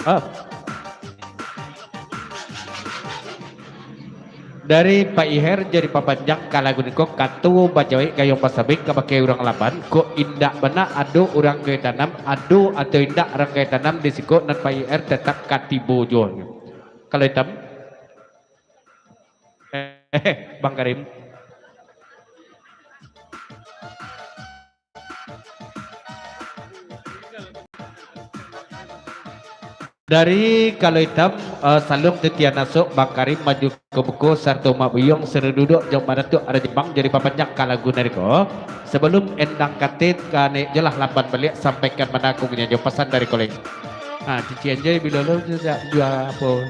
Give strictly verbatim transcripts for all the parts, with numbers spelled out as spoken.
Ah. Dari Pak Iher jadi papanjang ka lagu niko, kato bajawek gayuang basabik kabake urang laban, kok indak bana ado urang ka ditanam, ado atau indak urang ka ditanam di siko, nan Pak Iher tatap ka tibo juo. Kalau itam. Eh, Bang Karim. Dari Kalau Itam, eh, Saluang Titian Asok, Bang Karim maju ka muko, sarato Mak Buyuang, sering duduak jo Mak Datuak Raja Imbang, jadi papanjang ka lagu nari ko. Sabalum endang katin ka naiak jo lah lapan baliak, sampaikan bana kagunyo jo pasan dari Kalau Itam. Ha, cician jo bilo lo juo apo.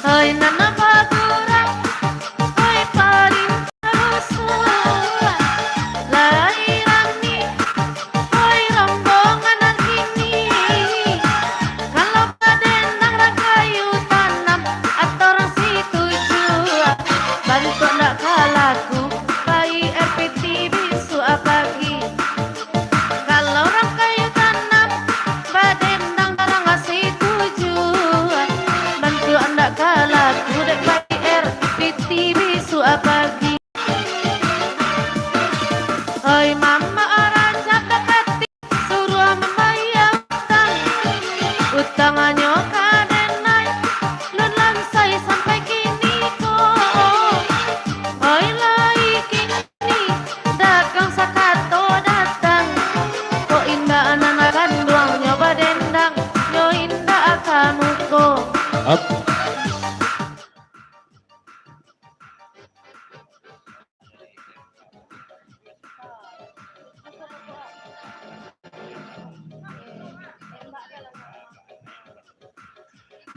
Hoi nan bagurang, hoi paling rusuah, lai rami, hoi rombongan nan kini. Kalau badendang urang kayu tanam, atau urang situ juo, bantuak ndak ka laku, pai R P T bisuak pagi. Kalau urang kayu tanam, badendang urang situ juo, bantuak ndak ka laku, dek pai R P T bisuak pagi. Oi mamak Rajab dakati, suruah mambayia utang. Utangnyo ka denai, lun lansai sampai kini ko. Oi lai kini, dagang sakato datang. Kok indak nan kanduangnyo badendang, nyo indak ka muko. Up.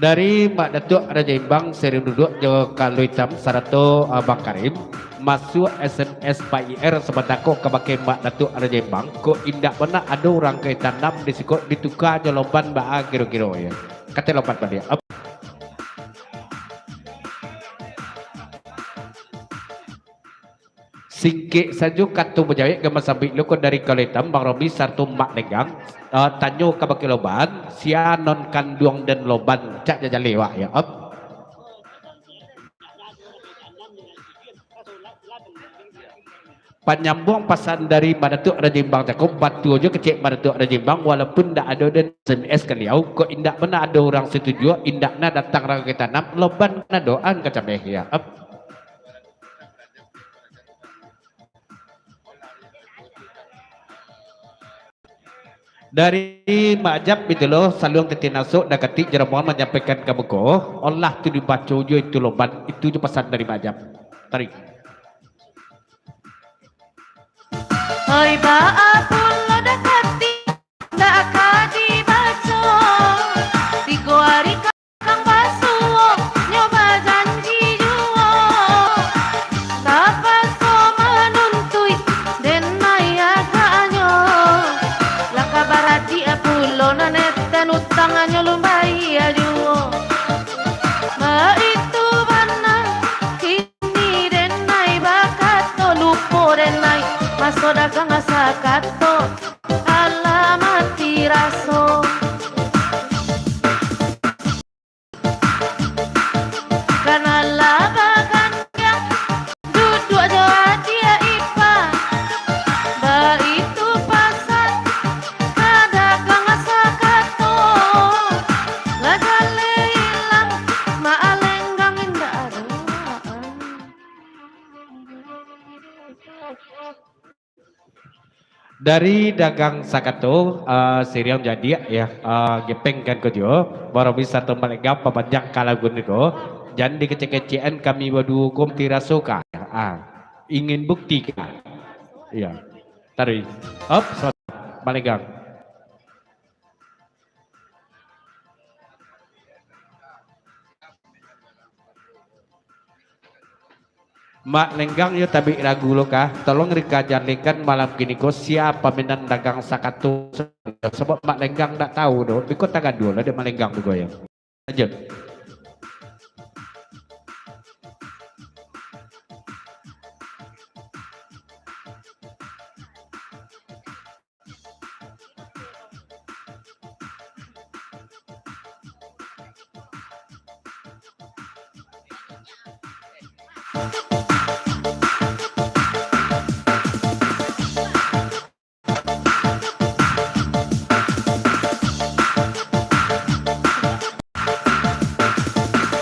Dari Mak Datuak Raja Imbang, sering duduak jo Kalau Itam sarato Abang Karim, masuak S M S Pak I R sabanta ko kabake Mak Datuak Raja Imbang, kok indak bana ado urang ka ditanam di siko, dituka jo loban baa kiro-kiro, yo. Kato loban baliak. Ap- Singkek sajo kato bajawek gama sambik lo ko dari Kalau Itam, Bang Romi sarato Mak Lenggang. Eh, tanyo kabake loban, sia nan kanduang den loban, cak jajaleh wak, yo. Op. Panyambuang pasan dari Mak Datuak Raja Imbang cako, batua jo kecek Mak Datuak Raja Imbang, walaupun ndak ado den S M S ka liau, kok indak bana ado urang satuju, indak na datang rang ka tanam, loban na doan ka cameh, yo. Op. Dari Mak Ajab itu lo, Saluang Titian Asok, dakati jo rombongan manyampaikan ka muko, olah tu dibaco jo itu loban, itu jo pasan dari Mak Ajab. Tarik. Oi, baa pulo dakati, ndak ka dibaco. Tigo ari ka Kang basuo, nyo bajanji juo, tapaso manuntuik, denai agaknyo. Lah ka baradiak pulo nan eten, utangnyo lumbayia juo. Baitu bana, kini denai bakato, lupo denai maso dagang sakato, alah mati raso. Kan alah bagandiang, duduak jo adiak ipa. Baitu pasan, ka dagang sakato. Lah jaleh ilang, Mak Lenggang indak ado. Dari dagang sakato, eh, siriang jadiak, yo, eh, gepeng kan ko juo, Bang Romi sarato Mak Lenggang papanjang ka lagu niko, jan dikecek-kecekan kami baduo ko, mati raso ka, ah, ingin bukti ka. Iyo. Taruih. Op, selamat. Mak Lenggang. Mak Lenggang yo tabik ragu lo kah? Tolong rika jalekan malam kini ko sia pamenan dagang sakato. Sabab Mak Lenggang ndak tahu doh, biko tagaduah lah dek Mak Lenggang biko yo. Lanjut.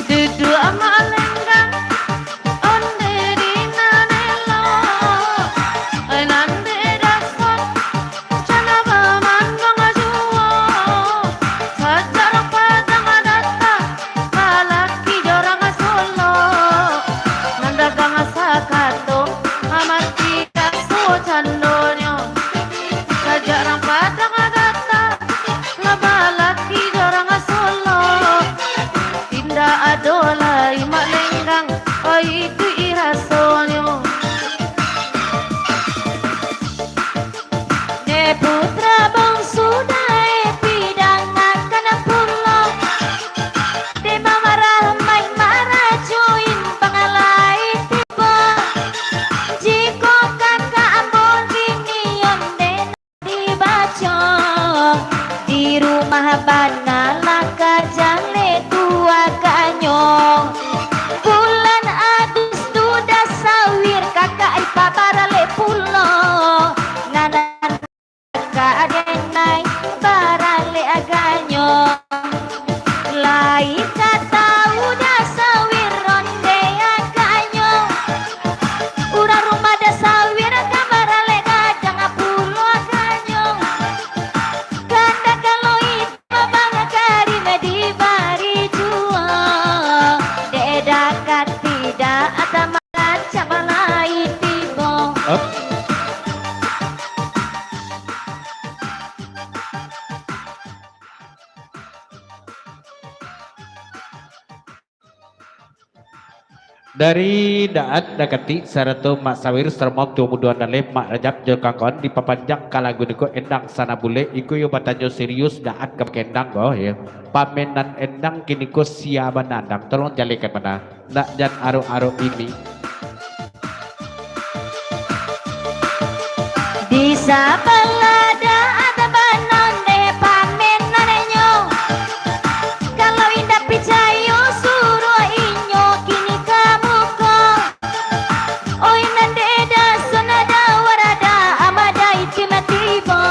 Duduak Mak Lenggang, onde di nan elok, nan dek dason, cana bamanang juo. Sajak rang Padang datang, balaki jo rang Solok, nan dagang sakato, mati raso candonyo. Sajak rang Padang datang, lah balaki jo rang Solok. Indak ado lai Mak Lenggang, oi, itu rasonyo. Dek putra bongsu dai pidangakan pulo. Dek mamarah mai marajo imbang lai tibo. Jikok kakak ambo kini onde dibaco, di rumah bana lah ka jaleh tu agaknyo. Bulan Agustus dah sawir kakak ai pabaralek pulo. Nan Ka aden lai baralek agaknyo. Lai ka tau dah sawir ronde agaknyo. Urang rumah dah sawir ka baralek gadang pulo agaknyo. Kandak kalau itu abang Karim dibari juo. Dek dakek tidak atama rancak lai tibo. Op. Dari Daat Dakatik sarato Mak Sawir, salamo tuo mudo andaleh, Mak Rajab jo kawan-kawan, dipapanjang ka lagu niko Endang Sanak Bulek. Iko yo batanyo serius, Daat ka bakeh endang ko, yo. Pamenan endang kiniko sia bana, dang, tolong jalekan bana. Ndak jan arok-arok ini. Di sabalah Daat banondeh pamenannyo. Kalau indak picayo, suruah inyo kini ka muko. Oi, nan dek dason Daat waradah amadai tibo.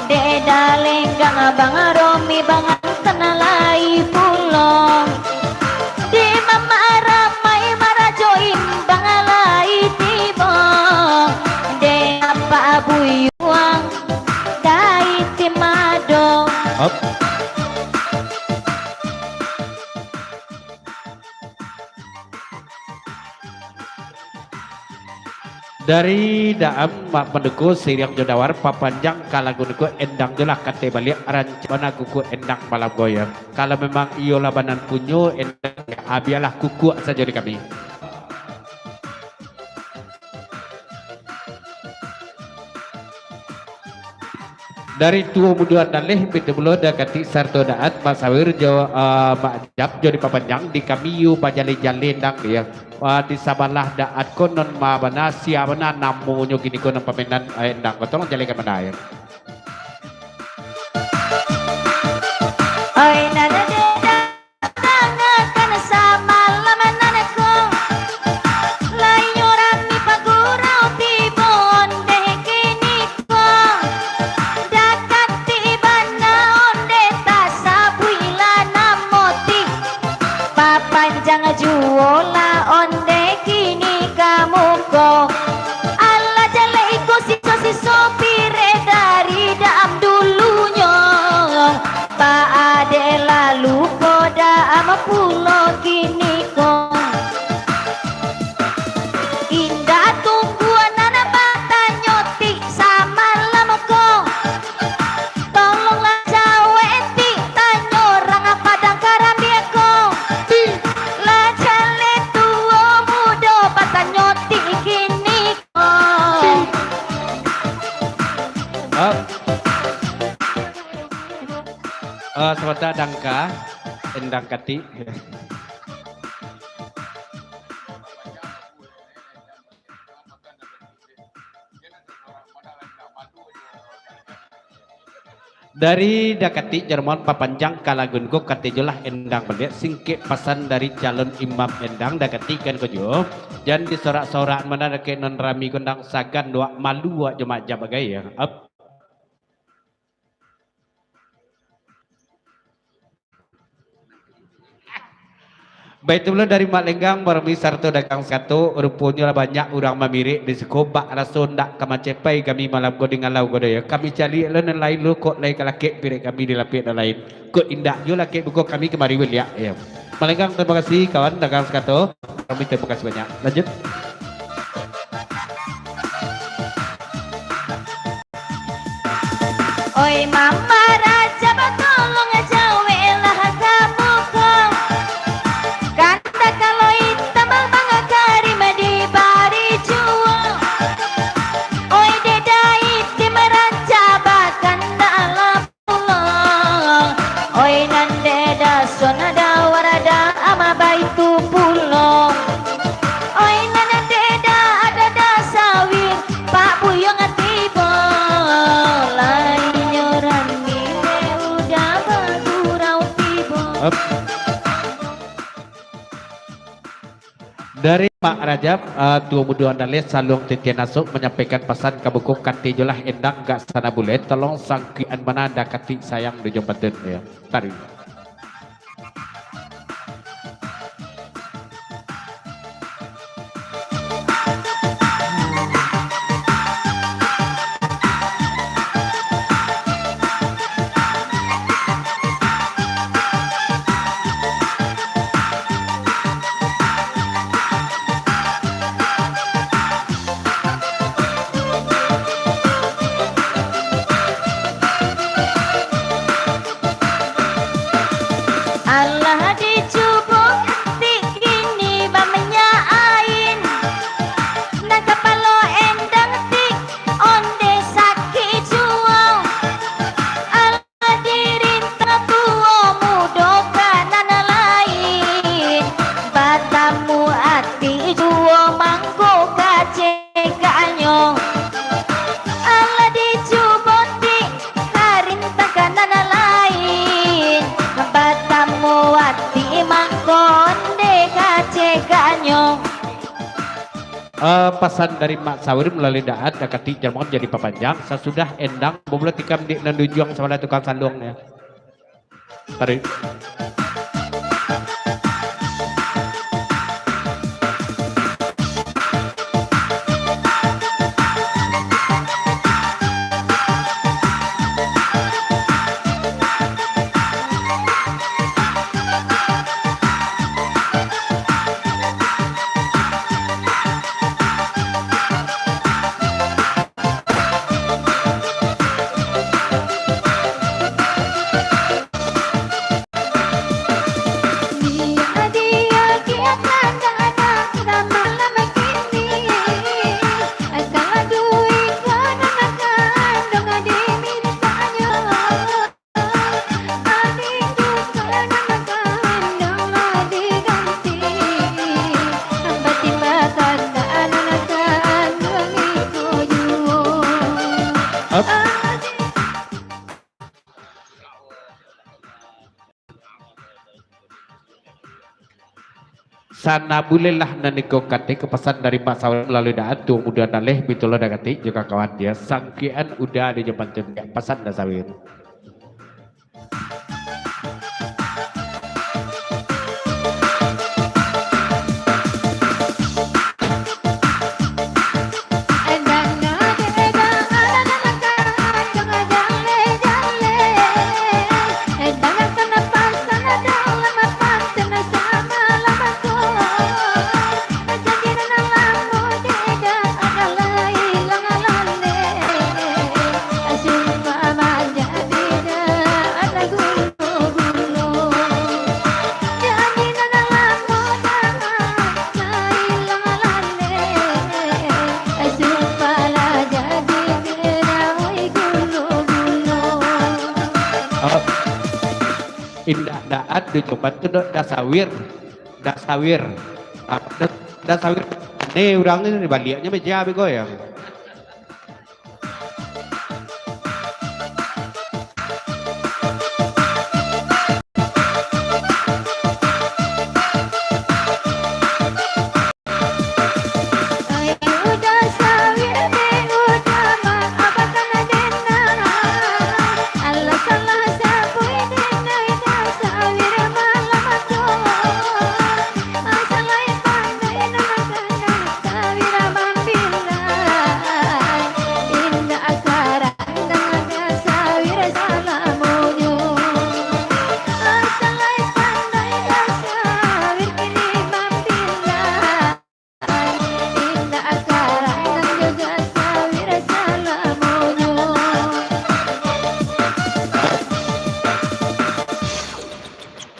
Dek Daat Lenggang bang Romi bang Antan lai pulo. Di mamak ramai marajo imbang lai tibo. Dek apak buyuang dai timado. Op. Dari Daat Mak Panduko, siriang jo dawar, papanjang ka lagu niko endang jo lah, kato baliak rancak bana kuku endang malam goyang. Kalau memang iyo lah banan punyo endang, abialah kukuak sajo di kami. Dari tuo mudo andaleh, pintu mulo Daat Dakatik sarato Daat Mak Sawir jo, eh, Mak Rajab jo dipapanjang, di kami yo bajaleh-jaleh endang, yo. Ah, di sabalah Daat ko nan ma bana, sia bana namonyo kiniko nan pamenan, eh, endang ko, tolong jalekan bana, yo. Oi, nan ado Daat dangakan samalam nan ko. Lai nyo rami pagurau tibo ondeh kiniko. Dakatik bana ondeh tasabuik lah namo ti. Papanjang juo lah ondeh kini ka muko. Alah jaleh iko siso-siso pireh dari Daat dulunyo. Baa dek lalu ko Daat pulo kiniko. Indak tungguan nan batanyo ti samalam ko. Tolonglah jawek ti tanyo rang Padang Karambia ko. Lah jaleh tuo mudo, bata Sabanta dangka, endang katik. Dari dakatik Jarman papanjang ka lagun ko, kato jo lah endang baliak, singkek pasan dari calon imam endang dakatik kan ko juo. Jan disorak-sorak mano dakek nan rami ko, endang sagan wak malu wak jo majak bagai ya. Ap. Baitu pulo dari Mak Lenggang, Barami sarato Dagang Sakato, ruponyo lah banyak urang mamirik di siko, bak raso ndak ka macepai kami malam ko di ngalau ko doh yo. Kami caliak lo nan lain lo, kok lai ka lakek pirek kami di lapek nan lain. Kok indak juo lakek buko kami kamari baliak yo. Mak Lenggang, tarimo kasih kawan Dagang Sakato, Barami tarimo kasih banyak. Lanjut. Oi Mama Rajab, tolong jaweklah ka muko. Kanda kalau itam Bang Karim dibari juo. Oi dek Dai tim Rajab, kanda lah pulo. Oi nan dek Dason Dawar, da ama baitu pulo. Oi nan dek da ada da sawir, Pak Buyuang tibo, lai nyo rami dek uda bagurau tibo. Hup. Dari Mak Rajab, eh, Tuo Mudo Andaleh, Saluang Titian Asok, manyampaikan pasan ka buko, kato jo lah endang gak sana bulek, tolong sangkuikan mano dakatik sayang di Jombatan, ya. Taruih. Alah dicubo katik kini baminyak ain, nan kapalo endang tik ondeh sakik juo. Alah dirintah tuo mudo ka nan lain, batamu atik juo mangko kacekaknyo. Alah dicubo tik ka rintah ka nan lain, batamu atik mangko ondeh kacekaknyo. Eh, pasan dari Mak Sawir malalui Daat, dakatik Jarman jadi papanjang, sasudah endang, babulo tikam dek nan di ujuang sabalah tukang saluang nyo. Tarik. Sana bulehlah nan iko katik, pasan dari Mak Sawir malalui Daat, Tuo Mudo Andaleh, bitulah dakatik, jo kawan dia, sangkian uda di Jombatan, pasan dari Sawir. Daat di Jombang tu, Ndak Sawir. Ndak Sawir. Ah, Ndak, Ndak Sawir. Ni urang ni baliaknyo meja bego yo.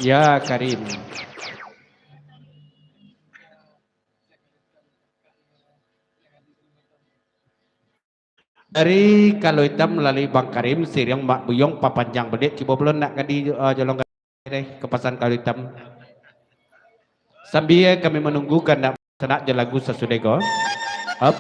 Ya, Karim. Dari Kalau Itam malalui Bang Karim, siriang Mak Buyuang, papanjang baliak, cubo pulo nak ka di, eh, jolong deh, ka pasan Kalau Itam. Sambia kami manunggu kandak sanak jo lagu sasudah ko. Hop.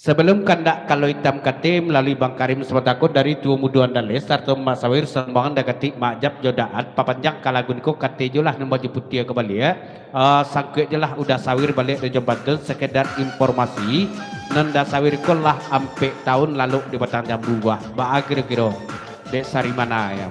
Sabalum kandak Kalau Itam kate malalui Bang Karim Sabatako dari Tuo Mudo Andaleh sarato Mak Sawir, sumbangan dakatik Mak Jab jo Daat, papanjang ka lagu niko kate juolah nan baju putiah ko baliak, ah, sangkuik juolah Uda Sawir baliak dari Jombang tu, sakedar informasi, nan Uda Sawir ko lah ampek taun lalok di Batang Jambu, wah, baa kiro-kiro. Dek Sarimana, yo.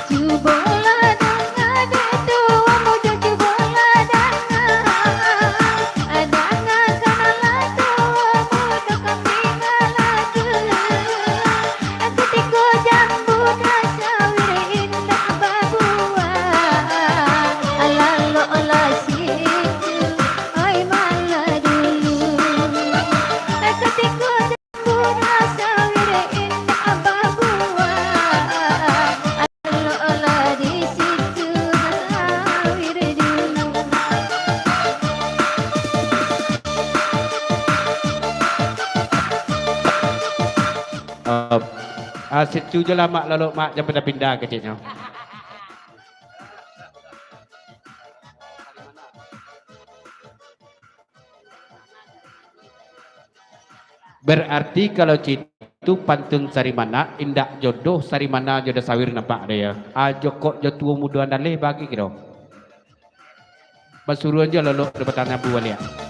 Cubolah danga, dek tuo mudo, cubolah danga. Danga kananlah tuo mudo, kami ngalaju. Kutiko jambu Uda Sawir indak babuah, laloklah situ, oi malah dulu. Kutiko Ah, ah, situ je lah, Mak, lalok, Mak, jan pindah-pindah keceknyo. Berarti kalau caitu pantun Sarimana, indak jodoh Sarimana jo Uda Sawir nampak deh, yo. Ajo kok jo Tuo Mudo Andaleh bagi kiro. Basuruah jo lalok di Batang Jambu baliak.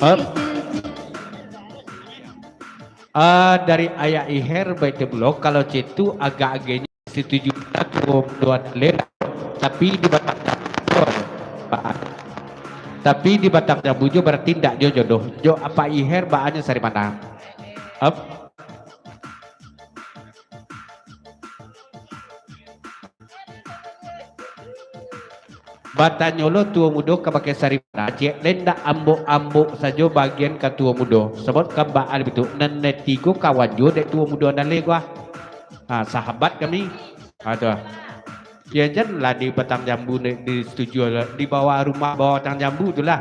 Hop. Ah, dari Ayah Iher, baik tu pulo, kalau caitu agak-agaknyo setuju lah Tuo Mudo Andaleh, tapi di Batang Jambu, ba-, tapi di Batang Jambu jo berarti ndak jo jodoh. Jo Apak Iher, baanyo Sarimana. Hop. Batanyo lo Tuo Mudo kabake Sarimana, ciek lai ndak ambok-ambok sajo bagian ka Tuo Mudo, sabab kan baa bitu, nan tigo kawan juo dek Tuo Mudo Andaleh ko ah. Ha, sahabat kami. Ha, tu ah. Yo, jan lah di Batang Jambu ni, di studio lah, di bawah rumah, bawah Batang Jambu tu lah.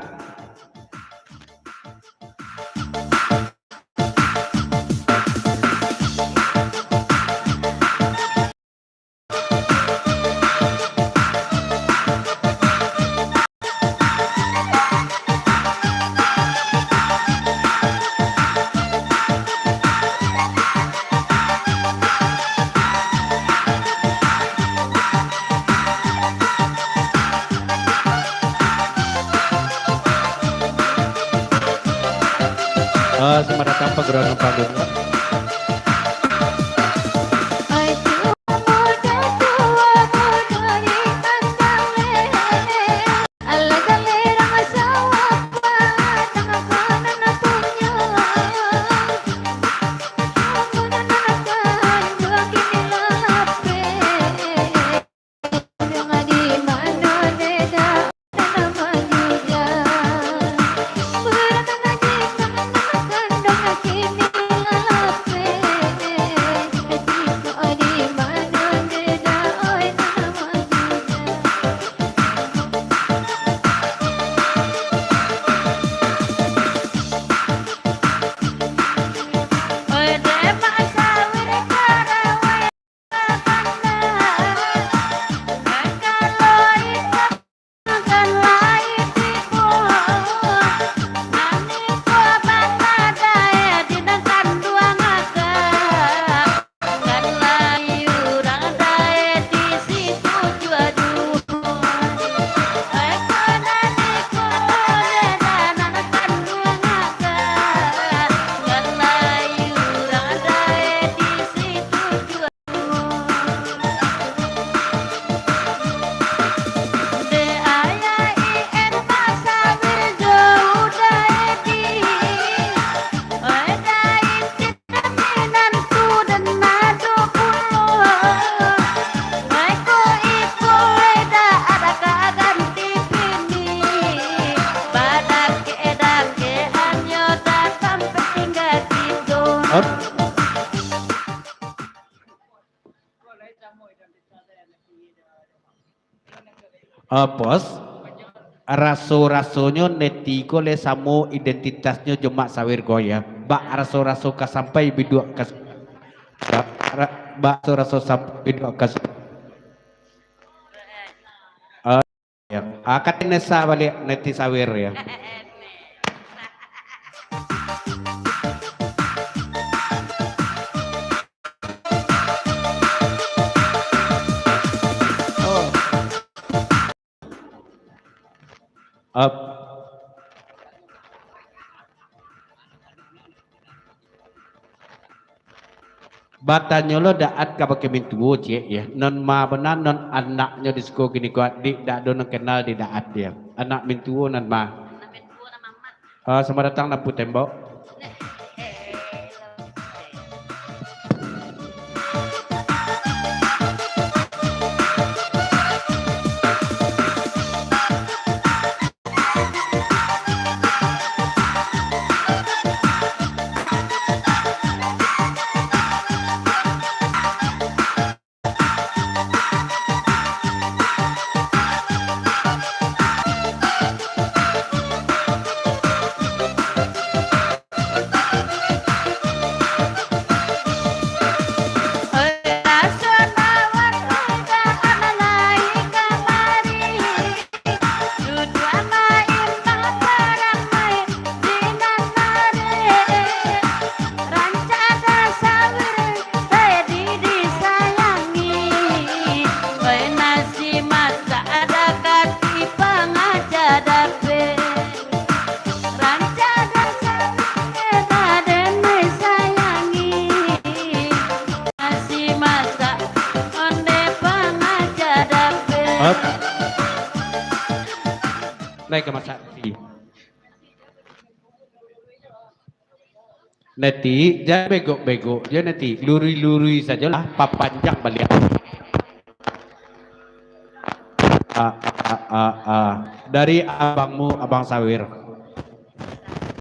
Eh, selamat datang paguruan Numpang Dunia. Ah, pos, raso-rasonyo Neti ko lai samo identitasnyo jo Mak Sawir ko, yo. Bak raso-raso ka sampai biduak ka, ra-, ra-, bak raso-raso sampai biduak ka, ah, yo. Ah, ka Nesa baliak, Neti Sawir, yo. Ap-, batanyo lo Daat kabake mintuo, ciek, yo. Non ma bana, non anaknyo di siko kini ko, Dik, dak ado nan kenal di Daat, yo. Anak mintuo nan ma. Ah, selamat datang Lampu Tembok. Rancak ado sawir, Teddy disayangi. Oi, nasi masak ada kati pangaja dapek. Rancak ado sawir, Raden disayangi. Nasi masak onde pangaja dapek. Hop. Naik ka masak nasi. Neti, jan begok-begok jo Neti, lurui-lurui sajolah, papanjang baliak. Ah, ah, ah, ah. Dari abangmu, Abang Sawir.